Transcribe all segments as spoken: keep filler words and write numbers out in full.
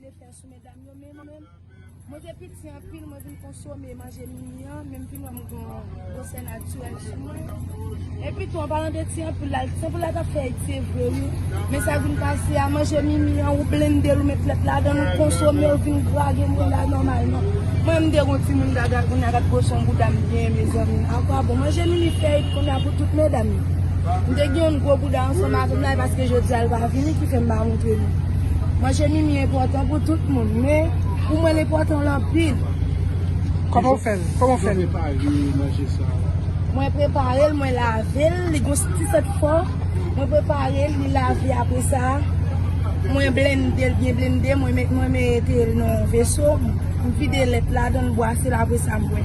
Te fè sou medam yo, men mwen menm, mwen te piti anpil, mwen vin konsome manje mimi an, men m vin wè m gen yon gwosè natirèl sou mwen. Epi tou, an palan de ti anpil la, ti anpil la t ap fè èg, se vre, wi. Men sa k vin pase a, manje mimi an, ou blende l, ou met lèt ladan l, ou konsome, ou vin gra, gen moun la nòmalman. Mwen, m te gon timoun gaga, kounye a gad gwosè yon bouda m gen, mezanmi. Akwa bon, manje mimi fè èg kounye a pou tout medam yo. M te gen yon gwo bouda ansanm avè m la, e paske jodi a l pa vini ki fè m pa montre nou. Manje mimi enpòtan pou tout moun, men pou mwen l enpòtan l anpil. Kòman w fè l? Kòman w fè l? Prepare manje sa. Mwen prepare l, mwen lave l, li gon ti sant fò. Mwen prepare l, li lave apre sa. Mwen blende l, byen blende, mwen met, mwen mete l nan yon veso, m vide lèt ladan l, bwase l, apre sa m bwè.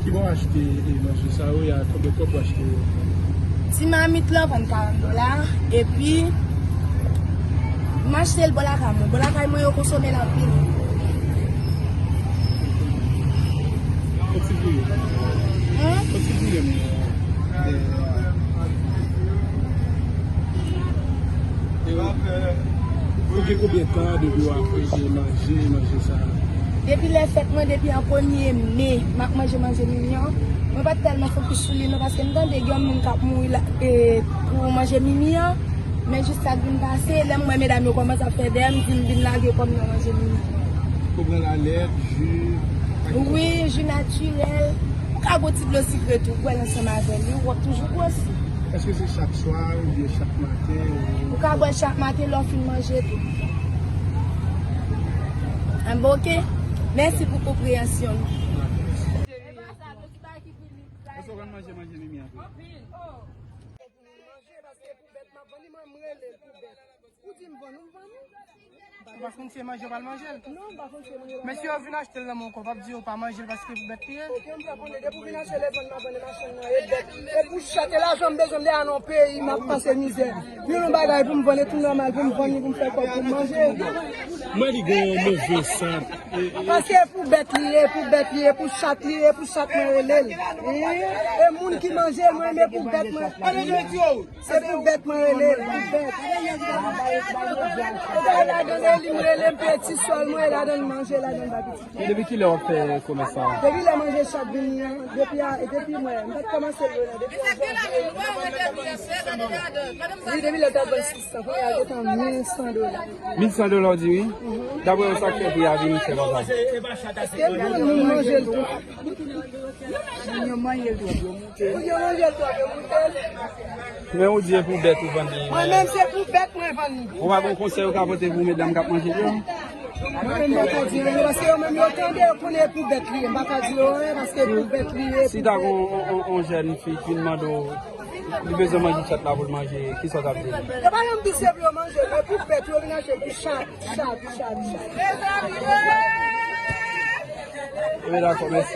Ki bò w achte, e, manje sa yo, e a konbyen kòb w achte yo? Ti mamit lan vann karant dola, epi m achte l bò lakay mwen. Bò lakay mwen yo konsome l anpil. Kontinye. Hein? Kontinye, men, e, e, ou gen konbyen tan depi w ap manje, manje sa? Depi lè fèt mwen, depi an premye me, m ap manje manje mimi an. Mwen pa t tèlman fokis sou li non, paske m tande gen yon moun k ap mouri la, e, pou manje mimi an. Men jis sa k vin pase, lè m wè medam yo kòmanse ap fè dèyè m, m vin, vin lage kò m nan manje mimi. Ou pran lalèt, ji, wi, ji natirèl. Ou ka gon ti dlo sikre tou, bwè l ansanm avè l, wi, w ap toujou gwosi. Èske se chak swa oubyen chak maten? Ou ka bwè l chak maten lè w fin manje tou. Anben, oke. Mèsi pou konpreyansyon nou. Èske w konn manje, manje mimi an tou? Manje, paske pou bèt m ap vann li, mwen, m rele l pou bèt. Ou di m vann ou, m vann ou. Ou pa konn se manje w pral manje l? Non, m pa konn se manje w pral manje. Men si yo vin achte l nan men w, w p ap di yo pa manje l paske pou bèt li ye? Oke, m pa konnen. Depi w vin achte l, e vann m ap vann, e machann nan, e bèt, e pou chat, e lajan m bezwen m te al nan peyi, m ap pase mizè. Yon bagay pou m vann, e tou nòmal pou m vann li, pou m fè kòb, pou m manje. Mwen li gen yon move sant. Paske e pou bèt li ye, e pou bèt li ye, e pou chat li ye, e pou chat mwen rele l. E moun ki manje l, mwen, men pou bèt mwen. Se pou bèt mwen rele l, pou bèt. Ou ta ladan li, m rele m peti sòl, mwen ladan l manje, ladan l ba pitit. Depi kilè w ap fè komès sa a? Depi lè manje chat vini an, depi a, depi mwen, m pa t kòmanse lwen nan, depi a janvye. Wi, depi lè w t ap vann sis san, kounye a gentan mil san dola. Mil san dola w di wi? Daprè w sa k fè pri a vin chè konsa? Paske moun manje l tou. Moun yo manje l twòp, yo moute l. Moun yo manje l twòp, yo moute l. Men ou di e pou bèt ou vann li. Mwen menm se pou bèt mwen vann li. Ou pa gon konsèy ou ka pote pou medam k ap manje l yo? Mwen menm m pa ka di anyen, paske yo menm yo tande, yo konnen e pou bèt li ye. M pa ka di yo anyen, paske e pou bèt li ye. Si ta gon on, on, on jèn fi ki vin mande w, li bezwen manje chat la pou l manje, kisa w t ap di l? Yo pa janm di se pou yo manje, men pou bèt yo vin achte pou chat, chat, chat, chat. Mezanmi, wi! Wi, dakò, mèsi.